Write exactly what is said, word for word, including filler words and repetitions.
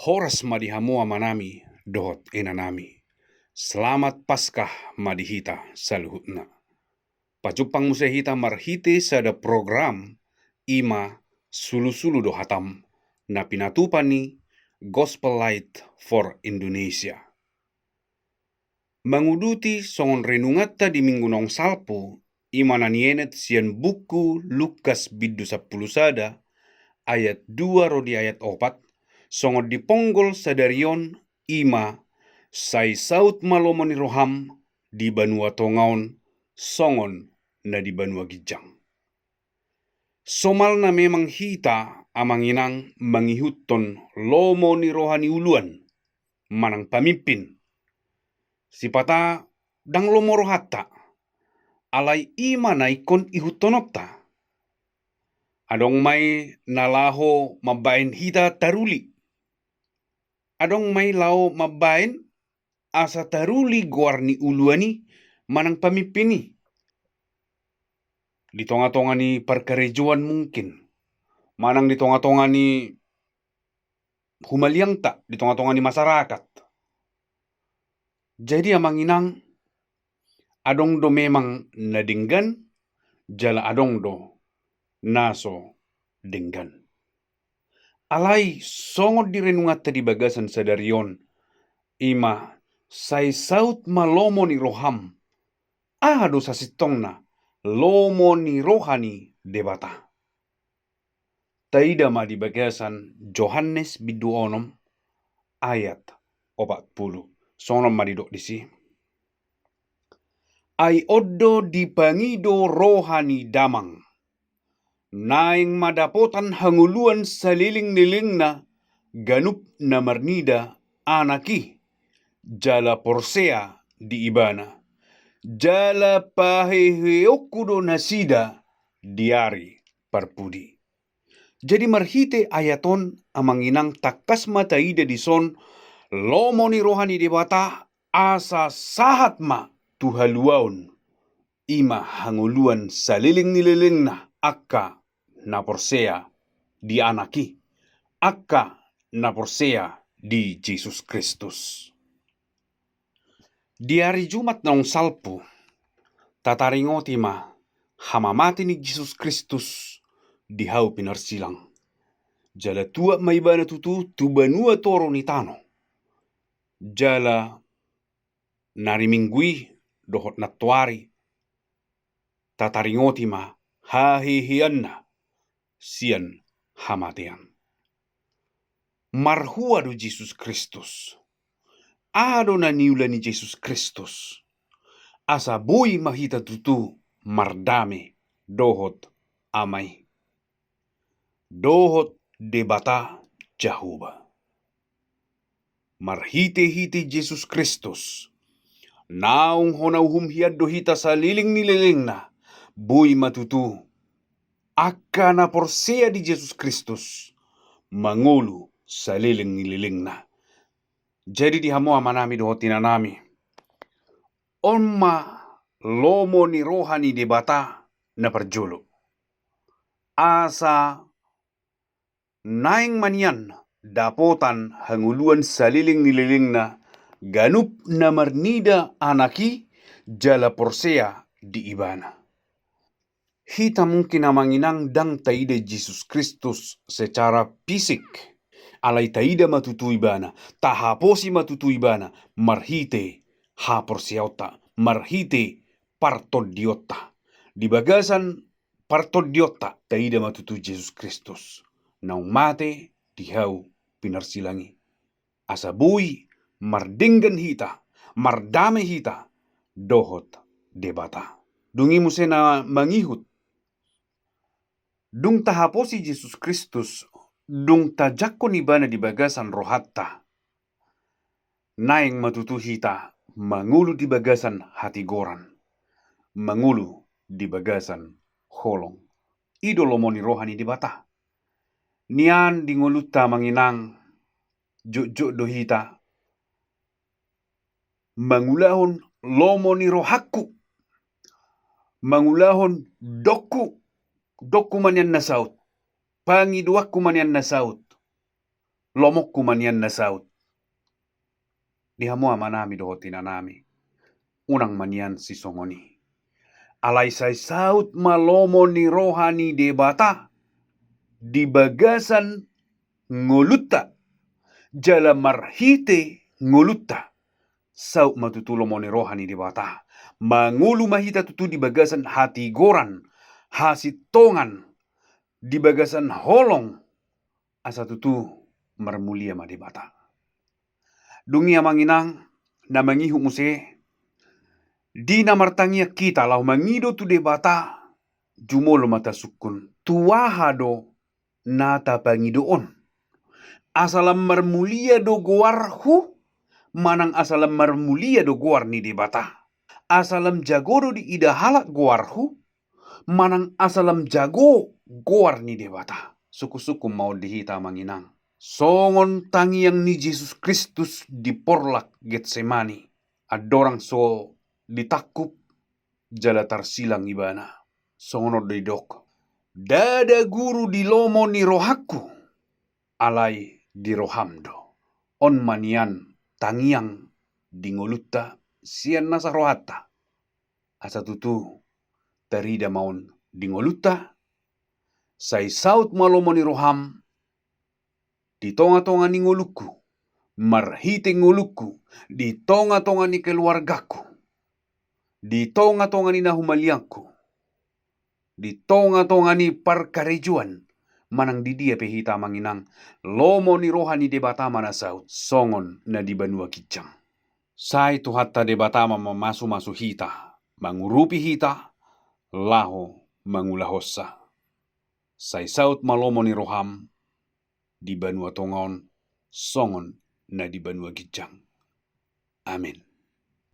Horas ma di hamu amanami dohot inanami. Selamat Paskah ma di hita saluhutna. Pajumpang muse hita marhite sada program, i ma Sulusulu do Hatam, na pinatupa ni Gospel Light for Indonesia. Manguduti songon renunganta di minggu naung salpu, i ma na nienet sian buku Lukas bindu sampulu sada, ayat dua ro di ayat opat, songon diponggol sadari on, i ma: Sai saut ma lomo ni roham di banua tonga on songon na di banua ginjang. Somalna memang hita, amang inang, mangihuthon lomo ni roha ni uluan manang pamimpin. Sipata ndang lomo rohanta, alai i ma na ingkon ihuthononta. Adong ma i na laho mambaen hita taruli. Adong ma i laho mambaen asa taruli goar ni uluan i manang pamimpin i. Di tonga-tonga ni parkarejoan mungkin, manang di tonga-tonga ni humaliangta, di tonga-tonga ni masyarakat. Jadi, amang inang, adong do memang na denggan, jala adong do na so denggan. Alai songon di renunganta di bagasan sadari on, i ma: Sai saut ma lomo ni roham. Aha do sasintongna lomo ni roha ni Debata? Taida ma di bagasan Johannes bindu onom ayat opat pulu. Songon on ma didok disi: Ai on do dipangido roha ni Damang. Naeng ma dapotan hangoluan saleleng-lelengna ganup na marnida Anak i, jala porsea di Ibana. Jala paheheonku do nasida di ari parpudi. Jadi marhite ayat on, amang inang, tangkas ma taida dison lomo ni roha ni Debata, asa sahat ma tu haluaon, i ma hangoluan saleleng ni lelengna angka na porsea di Anak i, angka na porsea di Jesus Kristus. Di ari Jumat naung salpu, tataringoti ma hamamate ni Jesus Kristus di hau pinarsilang. Jala tuat ma Ibana tutu tu banua toru ni tano. Jala na ari Minggu i dohot nantoari, tataringoti ma haheheanna sian hamatean. Marhua do Jesus Kristus? Aha do na niula ni Jesus Kristus? Asa boi ma hita tutu mardame dohot Ama i, dohot Debata Jahowa. Marhite-hite Jesus Kristus, naung hona uhum hian do hita saleleng ni lelengna, boi ma tutu angka na porsea di Jesus Kristus mangolu saleleng ni lelengna. Jadi di hamu amanami dohot inanami, on ma lomo ni roha ni Debata na parjolo. Asa naeng ma nian dapotan hangoluan saleleng ni lelengna ganup na marnida Anak i jala porsea di Ibana. Hita mungkin, amang inang, ndang taida Jesus Kristus secara fisik, alai taida ma tutu Ibana, tahaposi ma tutu Ibana marhite haporseaonta, marhite partondionta. Di bagasan partondionta taida ma tutu Jesus Kristus naung mate di hau pinarsilang i, asa boi mardenggan hita, mardame hita dohot Debata. Dung i muse na mangihut, dung tahaposi Jesus Kristus, dung tajangkon Ibana di bagasan rohanta, naeng ma tutu hita mangolu di bagasan hatigoran, mangolu di bagasan holong. I do lomo ni roha ni Debata. Nian di ngolunta, amang inang, jotjot do hita mangulahon lomo ni rohangku, mangulahon dongku, dongku ma nian na saut, pangidoanku ma nian na saut. Lomoku ma nian na saut. Di hamu amanami dohot inanami, unang ma nian sisongon i. Alai sai saut ma lomo ni roha ni Debata di bagasan ngolunta, jala marhite ngolunta. Saut ma tutu lomo ni roha ni Debata. Mangolu ma hita tutu di bagasan hatigoran, hasintongan, di bagasan holong, asa tutu marmulia ma Debata. Dung i amang inang, na mangihut muse, di na martangiang hita laho mangido tu Debata, jumolo ma tasungkun, tu aha do na tapangido on? Asa lam marmulia do goarhu, manang asa lam marmulia do goar ni Debata? Asa lam jago do diida halak goarhu, manang asa lam jago goar ni Debata? Sungkun-sungkun ma on di hita amang inang. Songon tangiang ni Jesus Kristus di porlak Getsemani, andorang so ditangkup jala tarsilang ibana. Songon on do didok, ndada Guru di lomo ni rohangku, alai di roham do. On ma nian tangiang di ngolunta sian nasa rohanta. Asa tutu tarida ma on di ngolunta, sai saut ma lomo ni roham di tonga-tonga ni ngolungku, marhite ngolungku, di tonga-tonga ni keluargangku, di tonga-tonga ni na humaliangku, di tonga-tonga ni parkarejoan, manang di dia pe hita amang inang, lomo ni roha ni Debata ma na saut songon na di banua ginjang. Sai Tuhanta Debata ma mamasu-masu hita, mangurupi hita, laho mangulahonsa. Sai saut ma lomo ni roham di banua tonga on songon na di banua ginjang. Amen.